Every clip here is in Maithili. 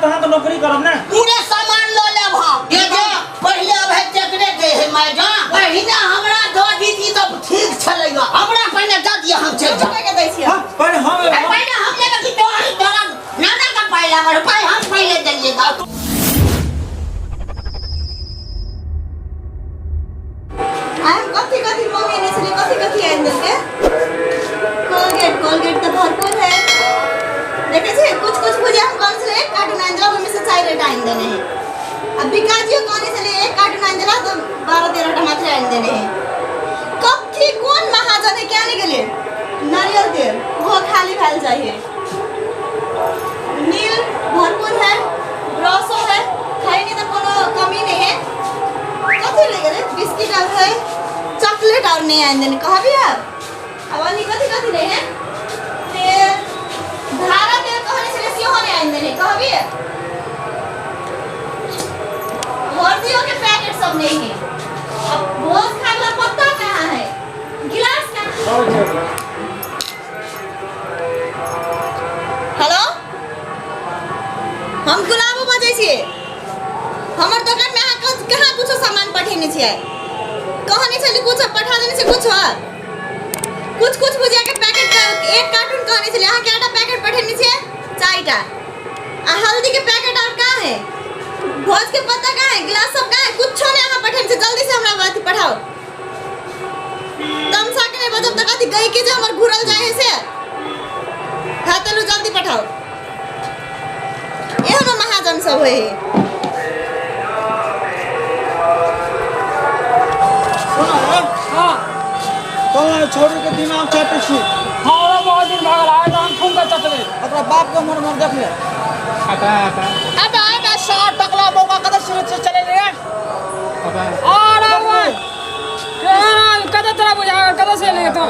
तऽ अहाँके नौकरी करब ने। पूरे सामान लऽ लेब हम। जे जे पहिले अब है तेकरे दे है मैडम, पहिने हमरा दऽ दीदी तऽ ठीक छलै ग। हमरा पहिने दऽ दिअ, हम चलि जाउ। रुपए के दै छियै। हाँ, पहिले हम ए, पहिने हम लेबै कि तोहरी तोरा नाना का पाइ लागल, पाइ हम पहिले देलियै ग। आइ हम कथी कथी मंगेने छलियै, कथी कथी आनि देलकै। कोलगेट, कोलगेट तऽ भरपूर है। देखै छी, कुछ कुछ भुजिया हम कहने छलियै एक कार्टून आनि देला, ओहिमे से 4 टा आनि देने है। आ बिकाजियो कहने छलियै एक कार्टून आनि देला तऽ 12-13 टा मात्र आनि देने है। कथी कोन महाजन है क्या नहीं गेलै। नारियल तेल ओहो खाली भेल जाइ है। नील भरपूर है, ब्रशो है, खैनी तऽ कोनो कमी नहीं है। कथी रहि गेलै? बिस्किट आर है, चॉकलेट और नहीं आनि देने कहबी। आब अन्य कथी कथी रहे है? तेल, धारा तेल कहने छलै सेहो नहि आनि देने कहबी। हल्दियों के पैकेट सब नहीं है। अब भोज खाए वाला पत्ता कहाँ है? गिलास कहाँ? हेलो, हम गुलाबो बजै छियै। हमर दोकानमे अहाँ कहाँ कुछो सामान पठेने छियै? कहने छली कुछो पठा देने छै। कुछो कुछ कुछ भुजिया के पैकेट एक कार्टून कहने छली, अहाँ कएटा पैकेट पठेने छियै? चारिटा। आ हल्दी के पैकेट और कहाँ है? भोज के पत्ता कहाँ है? गिलास सब कहाँ है? कुछो नहीं अहाँ पठेने छियै। जल्दी से हमरा अथी पठाओ। तमसा के नहीं बजब तऽ कथी गई के जे हमर घुरल जाए है से। हाँ, चलू जल्दी पठाओ। एहनो महाजन सब होइ है। सुनो। हाँ। तोरा छोड़ी के दिमाग चाटै छी। हाँ, ओरा बहुत दिन भऽ गेल। आइ तऽ हम खूब के चटबै। ओकरा बाप के मोन मोन देख ले। अबे अबे अबे, सार टकला मौका कतऽ से चले रे? अरे ओए, केहन कतऽ तोरा बुझा, कतऽ से एलै तू?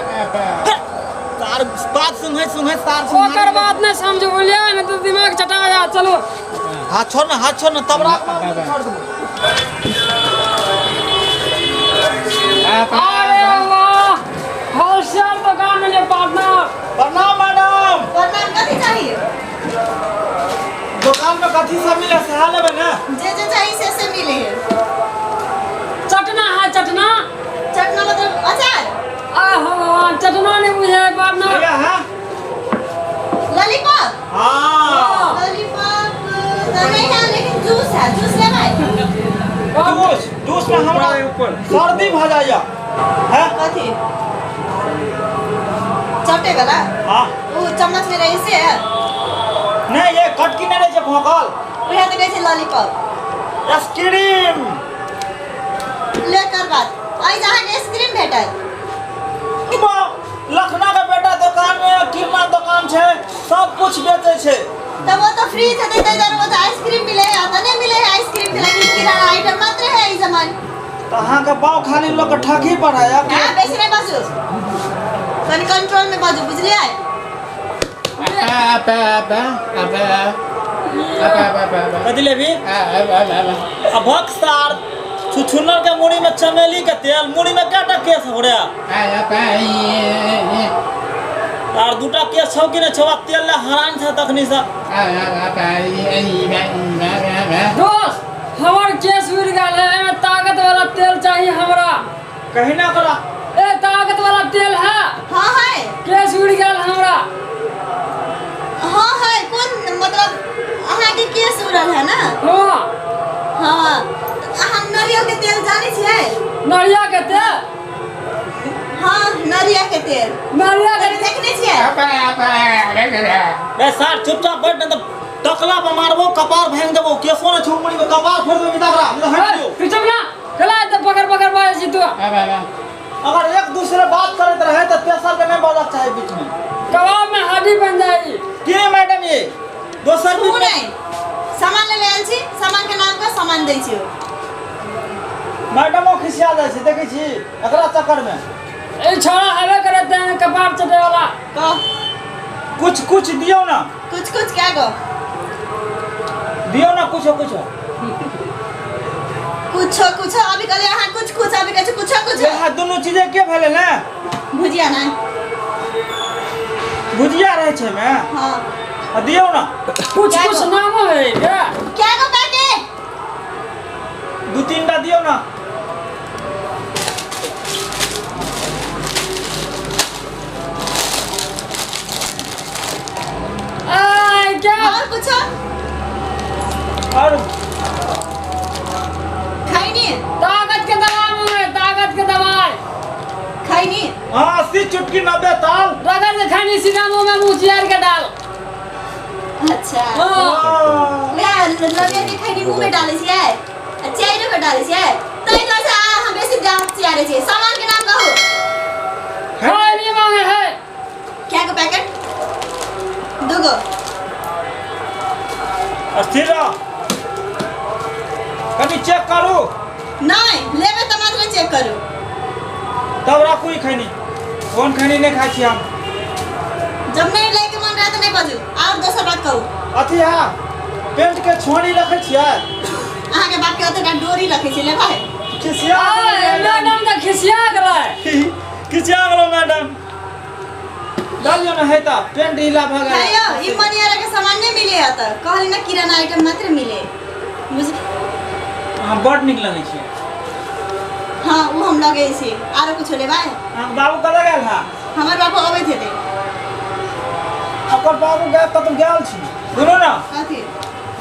तार बात सुनै सुनै तार सुनै। ओकर बात नहि समझू, बुझलियै ने? तऽ दिमाग चटा जा। चलो। हाथ छोड़ ना, हाथ छोड़ ना, तब राख, छोड़ दे। अरे वाह, होलसेल दुकान में जे पार्टनर। प्रणाम मैडम। प्रणाम। कथी चाहिए? दुकान में कथी सब मिले सहा लेबै ने? जे जे चाहिए से से मिले है। चटना है? चटना? चटना मतलब अचार? आहो, चटना नहीं बुझे पार्टनर। भैया है। लॉलीपॉप? हाँ। लॉलीपॉप तो नहीं है, लेकिन जूस है। जूस लेबै? जूस, जूस में हमरा सर्दी भऽ जाइया है। कथी, चटे वाला? हाँ। ओ चम्मच में रहे से है? नहीं, ये कटकी नहीं रहै छै भोकल। उहे तऽ कहै छै लॉलीपॉप। आइसक्रीम। ले कर बात, आइ अहाँके आइसक्रीम भेटत। लखना के बेटा दुकान में किरमा दुकान छै, सब कुछ बेचै छै। तब वो तो फ्री छै, ताहि दुआरे वो तो आइसक्रीम मिले है। तऽ नहीं मिले है आइसक्रीम के, लेकिन किराना आइटम मात्र है ई जमान। तऽ अहाँके बाव खाली लोक के ठकी पर है। हाँ, बेसी नहीं बाजू, कनि कंट्रोल में बाजू, बुझलियै? कथी लेबी? आ भक सार, छुछुनर के मुड़ी में चमेली के तेल, मुड़ी में कएटा केस हो रे? आर दूटा केस छौ कि नहि छौ? आ तेल ले हरान छ तखनी से। दोस्त, हमर केस उड़ गेल है। एहिमे ताकत वाला तेल चाहिए हमरा। कही ना ओकरा। ए, ताकत वाला तेल है? हाँ, है। केस उड़ गेल हमरा। हाँ, है। कोन मतलब अहाँके केस उड़ल है ना? हाँ। हाँ, तऽ अहाँ नारियल के तेल जानै छियै? नरिया के तेल? हाँ, नारियल के तेल। नरिया के कभी देखने छियै? ए सार, चुपचाप बैठ, नहीं तो टकला पर मारबो, कपार भांग देबो। केसो ने छौ मुड़ी में, कपार फोड़ देबो। मिताकरा हट जो। तू चुप ना, चला तो पकड़ पकड़ बाजे छी तू। अगर एक दूसरे बात करैत रहे तऽ तेसर के नहीं बजक चाही बीच में। कबाब में हड्डी बन जाएगी। के मैडम, ये दोसर तू बीच में नहीं सामान ले आयल छी, सामान के नाम का सामान दै छियौ। मैडमो खिसिया जाइ छै, देखै छी एकरा चक्कर में। ए छोड़ा हवे करत है कपार चटे वाला। कह। कुछ कुछ दियौ ना। कुछ कुछ क्या गो? दियौ ना कुछो कुछो। कुछो कुछो? अभी कहलियै अहाँ कुछ कुछ, अभी कहै छी कुछो कुछो। इएह दुनू चीज के भेलै ने? भुजिया ना। भुजिया रहै छै मे? हाँ। आ दियौ ना। कुछ कुछ नाम है क्या? क्या गो पैकेट? दू तीन टा दियौ ना। आ क्या? और कुछ? और खैनी। ताकत के दवाई में, ताकत के दवाई। खैनी। हाँ 80 चुटकी 90 ताल। रगड़ के खानी सीधा मुंह में मुंह चियार के डाल। अच्छा। हाँ। ले लगे के खैनी मुंह में डाले छियै आ चाइरो के डाले छियै तै दुआरे से आ हम बेसी दाम चियारे छियै। सामान के नाम कहू। खैनी मांगे है। क्या के पैकेट? दूगो। स्थिर रह, कनी चेक करू। नहीं लेबै तऽ मात्र चेक करू। तब राखू ई खैनी। कोन खैनी नहीं खाइ छी हम। जब नहीं लेके मन रहा तऽ नहीं बाजू। और दोसर बात कहू। अथी है पेंट के छोड़ी रखै छियै। अहाँ के बाप के ओतेटा डोरी रखै छी लेबै? खिसिया मैडम तऽ खिसिया गेलै। खिसिया गेलौ मैडम। डालियो ना है ता पेंट ढीला भ गेल। खाइयो ई मनियारा के सामान नहीं मिले अतः कहली ना किराना आइटम मात्र मिले। बुझ अहाँ बड नीक लगै छियै। हाँ वो हम लगे छी। आरो कुछो लेबै? अहाँ बाबू कतऽ गेल हा? हमर बाबू अबैत हेतै। ओकर बाबू गए कतौ गेल छी। सुनू ना। कथी?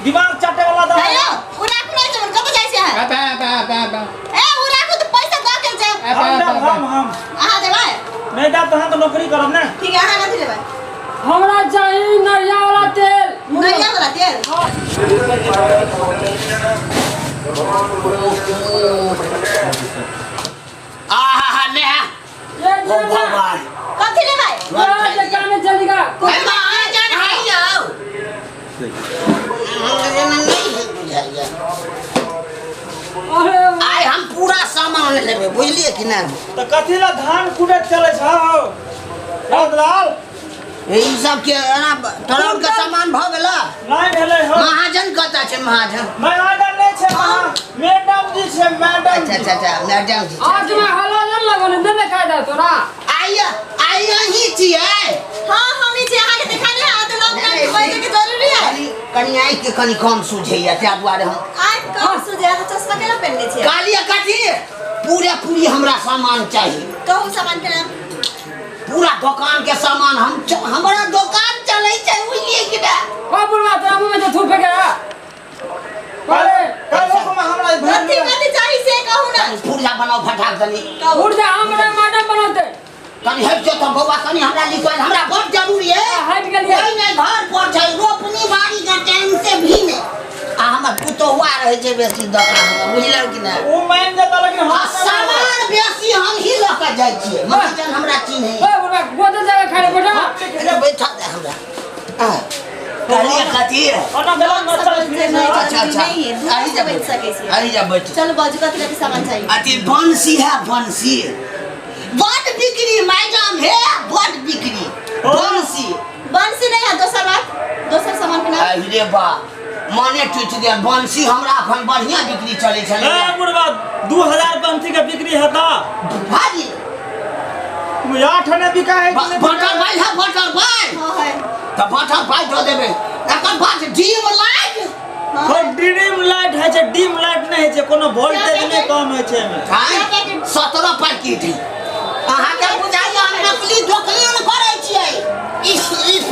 दिमाग चाटे वाला दवाई। हेलो उ राखू नहीं जमन कतऽ जाइ छी अहाँ? बा बा बा बा। ए उ राखू तऽ पैसा दऽ के जाउ। हम देब, हम अहाँ देबै? नहीं देब तऽ अहाँ तऽ नौकरी करब ने। ठीक है अहाँ कथी लेबै? हमरा चाही नरिया वाला तेल। नरिया वाला तेल? आहा नेहा। ओ भगवान। कथी लेबै? कामे जल्दी का। महाजन है यौ। नहीं बुझाइया। अरे आइ हम पूरा सामान लेबै बुझलियै कि नहि? तऽ कथी ला धान कुटैत चलै छौ रामलाल? ई सब के एना तोरा के सामान भऽ गेला? नहीं भेलै हो। महाजन कतऽ छै महाजन? महाजन नहीं छै मैडम जी छै मैडम। अच्छा अच्छा अच्छा मैडम जी। आज में हला जल लगल ने खाय दे तोरा। आइ आइ अहीं छियै? हाँ हम ही छियै। अहाँ के देखा नहीं है तो लोग के बैठे के जरूरी है। कनी कनी आँखि के कनी कम सूझैया ताहि दुआरे हम आँखि कम सूझैया तऽ चश्मा केना पहिनने छियै? कहलियै कथी पूरे पूरी हमरा सामान चाही। कहू सामान के नाम। पूरा दुकान के सामान हम हमरा दुकान चलै छै बुझलियै कि ना? ओ बुढ़वा तोरा मुंह में तो थूक फेंके है। अरे कल हमरा कथी कथी चाही से कहू ना। पुर्जा बनाओ फटाक तनी। पुर्जा हमरा मैडम बनौते। कनी हट जो तो बौआ कनी हमरा लिखवाल हमरा बहुत जरूरी है। हट गेलियै। कोई नहीं घर पर छै रोपनी बाड़ी के टाइम से भी नहीं। आ हमर पुतोहुआ रहै छै बेसी दोकान में बुझलौ कि ना? ओ मान जेता लेकिन हम सामान बेसी हम ही लऽ के जाइ छियै। महाजन हमरा चिन्है। ओ बुढ़वा गोदे जगह खाली बैठा। अरे बैठा दे हमरा। कहलियै कथी? ओना गलत न चल। अच्छा अच्छा आही जा बैठ सकै छी। आही जा बैठ। चलो बाजू कथी कथी सामान चाहिए? अथी बंसी है बंसी। बड बिक्री मैडम हे बड बिक्री। बंसी। बंसी नहीं है दोसर बात दोसर सामान के नाम। अरे बा मने टूटि गेल। बंसी हमरा अखन बढ़िया बिक्री चलै छलै। ए बुढ़वा 2000 बंसी के बिक्री हेता। भाजी 8 ने बिका है। बटर भाई है बटर भाई। हां है तऽ बटर भाई दऽ देबै। एकर बाद डीम लाइट। हां डीम लाइट है छै डीम लाइट नहीं है छै कोनो वोल्टेज नहीं कम है छै एमे। 17 पैकेट अहाँ के बुझाइया हम नकली दोकान करै छियै। इस इस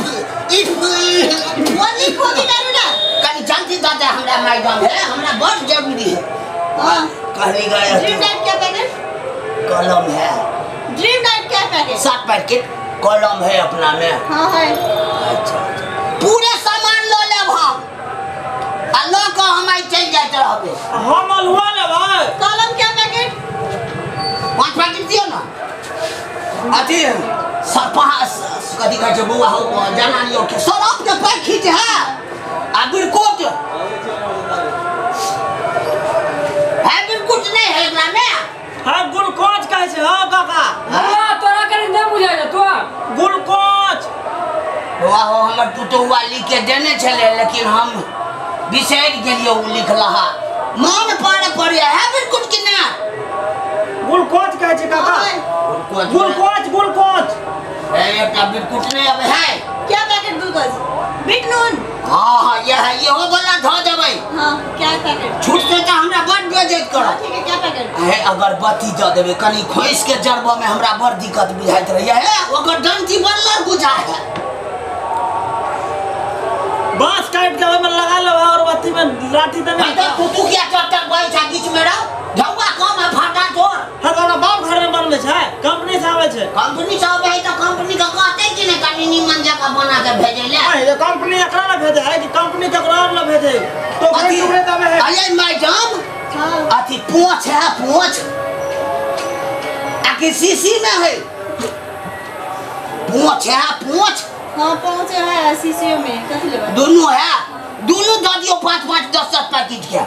इस बोली खोजी करू ना। कनी जल्दी दऽ दे हमरा मैडम हे हमरा बड़ जरूरी है। हां कहली गए ड्रीम लाइट क्या पैकेट? कलम है। ड्रीम लाइट क्या पैकेट? 7 पैकेट कलम है अपना में। हाँ है। अच्छा पूरे सामान लऽ लेब हम आ लऽ कऽ हम आइ चलि जाइत रहबै। हम अलुआ लेबै। कलम क्या पैकेट? 5 पैकेट दियौ ना। अथी कथी कहै छै बौआ हौ जनानियो के सरफ के पैकेट है आ बिरकुट है। बिरकुट नहीं है एकरा में। हाँ ग्लूकोज कहै छै। हाँ काका हां तोरा कनी नहीं बुझाइ छै तो ग्लूकोज। बौआ हो हमर पुतोहुआ लिख के देने छलै लेकिन हम बिसरि गेलियै ओ लिखलहा। मन पर पड़े है बिरकुट कि ना? ग्लूकोज कहै छै काका। Glucose glucose. ए एकटा बिरकुट नहीं अबै है। क्या पैकेट ग्लूकोज? बिट नून। हाँ हाँ यह इहो वाला धऽ देबै। हाँ, क्या पैकेट? छूटते तऽ हमरा बड़ बेइज्जत हाँ करत। ठीक है, क्या पैकेट? हे अगरबत्ती दऽ देबै, कनि खोसि के जरबऽ मे हमरा बड़ दिक्कत बुझाइत रहैया। हे ओकर डंटी बड़ बुझाइ है। बांस काट के ओहिमे लगा लेबै अगरबत्ती में लाठी देने। हट तू तू किया चट्टर बजै छै बीच में रह? ढौआ कम है फाटा तोर। हर वाला बाप घर में बनबै छै, कंपनी से आबै छै। कंपनी से आबै है तऽ कंपनी के कहतै कि नहि कनि नीमन जगह बना के भेजै ले। नहीं, ये कंपनी एकरा ना भेजे है कि कंपनी ककरो और ला भेजे? तो अथी टुकड़े दबे है। अरे मैडम, हाँ। अथी पोछ है, पोछ आ कि शीशी में है? पोछ है पोछ। हाँ पहुँचे है शीशियों में। कथी लेबै? दुनू है, दुनू दऽ दियौ 5 5 10 10 पैकेट के।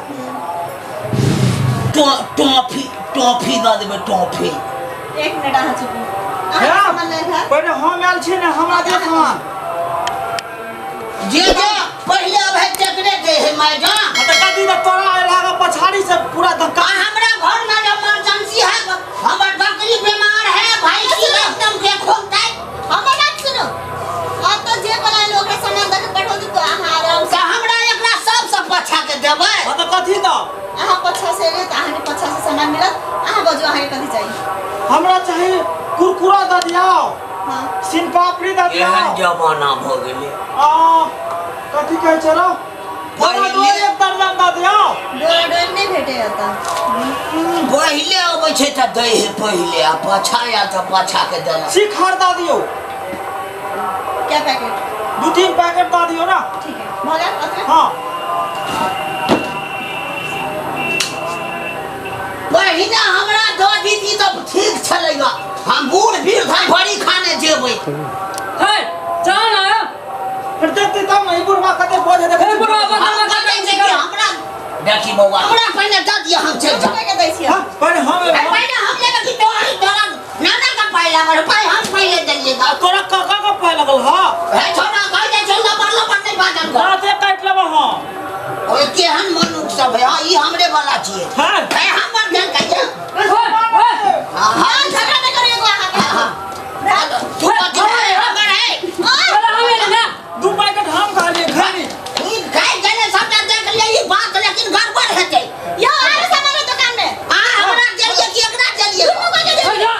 टॉफी टॉफी दऽ देबै टॉफी। एक मिनट अहाँ चुपू। अहाँ सामान लेल है? पहिले हम आयल छी ने, हमरा दे सामान। जे जे पहिले अबै तकरे दे है मैडम। तऽ कथी तऽ तोरा आयल है पछाड़ी से पूरा धक्का। आ हमरा घर में इमरजेंसी है, हमर बकरी बीमार है, भैंसी एकदम के खोलतै। हमर बात सुनू, अब तो जे बोला लोग के सामान दऽ के पठो दू तो अहाँ आराम से। तऽ हमरा एकरा सबसँ पाछा के देबै। हाँ तऽ कथी तऽ? अहाँ पाछा से एलियै तऽ अहाँके पाछा से सामान मिलत। अहाँ बजू, अहाँके कथी चाही? हमरा चाही कुरकुरा दऽ दियौ। हाँ। सिन पापड़ी दऽ दियौ। एहन जमाना भऽ गेलै। आ कथी कहै छै रौ? पहिले एक दर्जन दऽ दियौ। डोरा डोर नहि भेटै एतऽ। पहिले अबै छै तऽ दै है पहिले, आ पाछा आयल तऽ पाछा के देलक। शिखर दऽ दियौ। क्या पैकेट? 2-3 पैकेट दऽ दियौ ना। ठीक है, भऽ गेल अतबे? हाँ। पहिने हमरा दऽ दीदी तऽ ठीक छलै, हम बूढ़ वृद्ध भरी खाने जेबै। हे चल ना, फिर देखते तब ना ई बुढ़वा कते बोझ देखै। हे बुढ़वा हम कहै छै कि हमरा देखी बौआ, हमरा पहिने दऽ दिअ, हम चलि जाउ। रुपए के दै छियै। हाँ, पहिले हम ए, पहिने हम लेबै कि तोहरी तोरा नाना का पाइ लागल? पाइ हम पहिले देलियै तऽ। तोरा काका का पाइ लागल? हाँ। हे छोड़ा, कहै जाइ छौ लपड़ लपड़ नहि बाजल कर। दाँते काटि लेबै हम। ओए केहन मनुख सब है। हाँ, ई हमरे वाला छियै। हाँ। हे हमर ध्यान कहिया। हाँ, हाँ झगड़ा नहि करू एगो अहाँके। हाँ, तू कथी है? हमर है। ना 2 पैकेट हम कहलियै खाली। ई खाइ गेलै सबटा देख लियै ई बात, लेकिन गड़बड़ हेतै। यौ आरो सामान है दुकान में। आ हमरा देलियै कि एकरा देलियै? दुनू गोटे देलियै।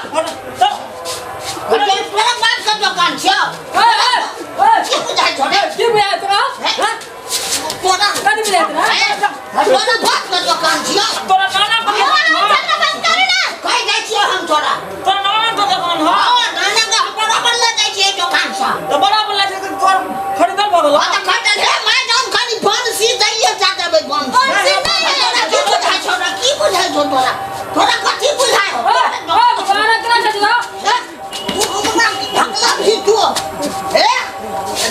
तोरा बाप के दोकान छियौ? की बुझाइ छौ रे? की बुझाइ तोरा? हे? तोरा कथी बुझाइ तोरा? हे, तोरा बाप के दोकान छियौ? तोरा नाना के यौ दोकान अहाँ हौ। झगड़ा बंद करू ना। कहै जाइ छियौ हम तोरा। तोरा नाना के दोकान हौ। हँ, नाना के हम बराबर लऽ जाइ छियै दोकान सँ। तऽ बराबर लै छै तऽ तोर खरीदल भऽ गेलौ। हँ तऽ खरीदल। हे मैडम, खाली बंसी दैये जा देबै बंसी। बंसी नहि है। तोरा की बुझाइ छौ रे? की बुझाइ छौ तोरा? तोरा कथी बुझाइ हौ? बारह केना छै तोरा? हे, तू हमरा ढकला भी तू। हे,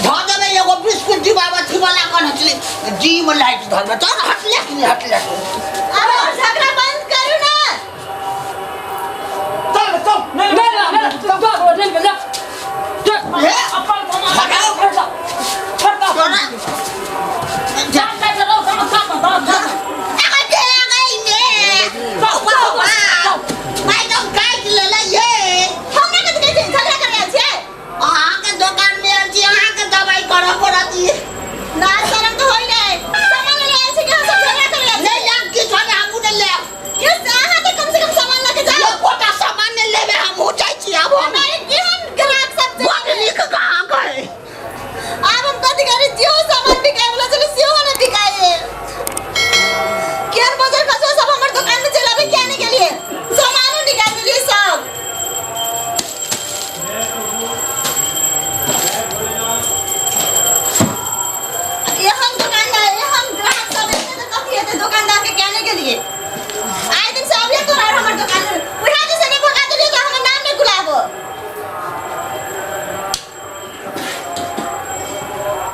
धऽ देबै एगो बिस्कुट डिब्बा अथी वाला कन हटले डीम लाइट धरबै तोरा। हटले कि नहि हटले? अहाँ झगड़ा बंद करू ना। चल चल, नहीं नहीं, नहीं, नहीं,